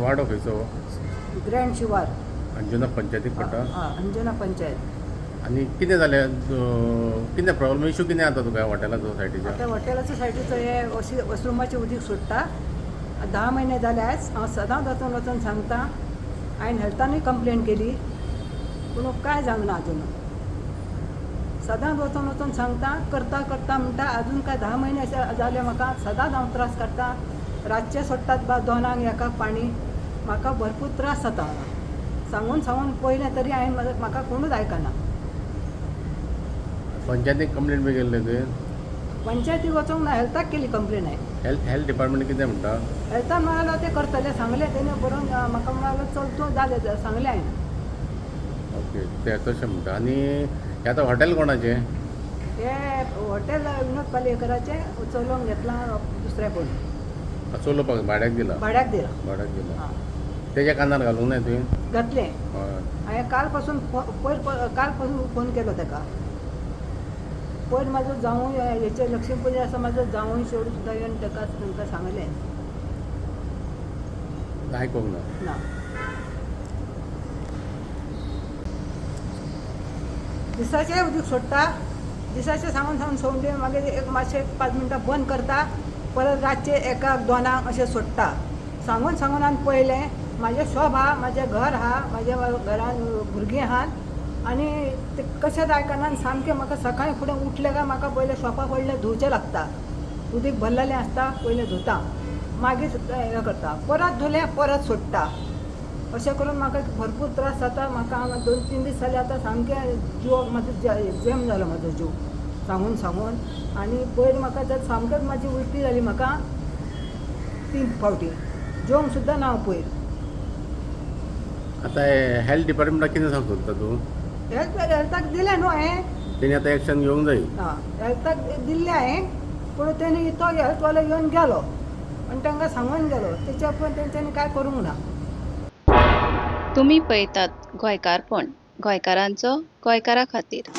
वाडो खंयचो? ग्रँड शिवार. अंजुना पंचायतीक पडटा. अंजुना पंचायत. आनी कितें जालें, कितें प्रॉब्लम, इशू कितें आता तुका हॉटेलाचो सायटीचो? आतां हॉटेलाचो सायटीचो हे वॉशरुमाचें उदीक सोडटा. 10 म्हयने जाले आयज. हांव सदांच वचोन वचोन सांगता. हांवें हेल्थानूय कंप्लेन केली पूण कांय जावंक ना आजून. सदांच वचोन वचोन सांगता, करता करता म्हणटा. आजून काय 10 म्हयने अशे जाले म्हाका. सदांच हांव त्रास काडटा. रातचे सोडटात बा 2-1 पाणी. म्हाका भरपूर त्रास जाता हांगा. सांगून सांगून पळयलें तरी हांवें, म्हाका कोणूच आयकना. पंचायतीक कंप्लेन बी केल्ले तुवें? पंचायतीक वचोंक ना, हेल्थाक केली कंप्लेन हांवें. हेल्थ डिपार्टमेंट कितें म्हणटा? हेल्थान म्हणालो ते करतले सांगलें तेणें बरोवन म्हाका. म्हणालो चल तूं, जालें सांगलें हांवें. ओके, ते तशें म्हणटा. आनी हें आतां हॉटेल कोणाचें? हें हॉटेल विनोद पालयेकराचें. चलोवंक घेतलां दुसऱ्या कोण. चलोवपाक भाड्याक दिलां? भाड्याक दिलां. भाड्याक दिलां. आं. तेज्या कानार घालूंक ना तुवें? घातलें. हय. हांवें काल पासून पयर, काल पासून फोन केलो ताका. पयर म्हाजो जावूय हेचे लक्ष्मी पुजा आसा, म्हाजो जावूय चेडूं सुद्दां येवन ताका तांकां सांगलें. आयकूंक ना? ना. दिसाचें उदीक सोडटा. दिसाचें सांगून सांगून सोडून दी, मागीर एक मातशें 5 मिनटां बंद करता, परत रातचें 1-2 अशें सोडटा. सांगून सांगून आनी पळयलें. म्हाजें शॉप आहा, म्हाजें घर आहा, म्हाज्या घरान भुरगीं आहात आनी ते कशेंच आयकना. आनी सामकें म्हाका सकाळीं फुडें उठलें काय म्हाका पयलें शॉपा पयलें धुवचें लागता. उदीक भरलेलें आसता, पयलें धुता, मागीर हें करता. परत धुलें परत सोडटा. अशें करून म्हाका भरपूर त्रास जाता. म्हाका हांगा 2-3 दीस जाले आतां सामकें जिवाक म्हाजो जॅम जालो म्हाजो जीव सांगून सांगून. आनी पयर म्हाका जर सामकेंच म्हाजी उलटी जाली म्हाका 3 फावटी. जेवंक सुद्दां ना हांव पयर. आतां हेल्थ डिपार्टमेंटाक कितें सांगूंक सोदता तूं? हेल्थाक दिलें न्हू हांवें. तेणी आतां एक्शन घेवंक जाय. आं, हेल्थाक दिल्लें हांवें, पूण तेणी तो हेल्थवालो येवन गेलो आनी तांकां सांगून गेलो. तेच्या उपरांत तेंच्यांनी कांय करूंक ना. तुमी पळयतात गोंयकारपण, गोंयकारांचो गोंयकारा खातीर.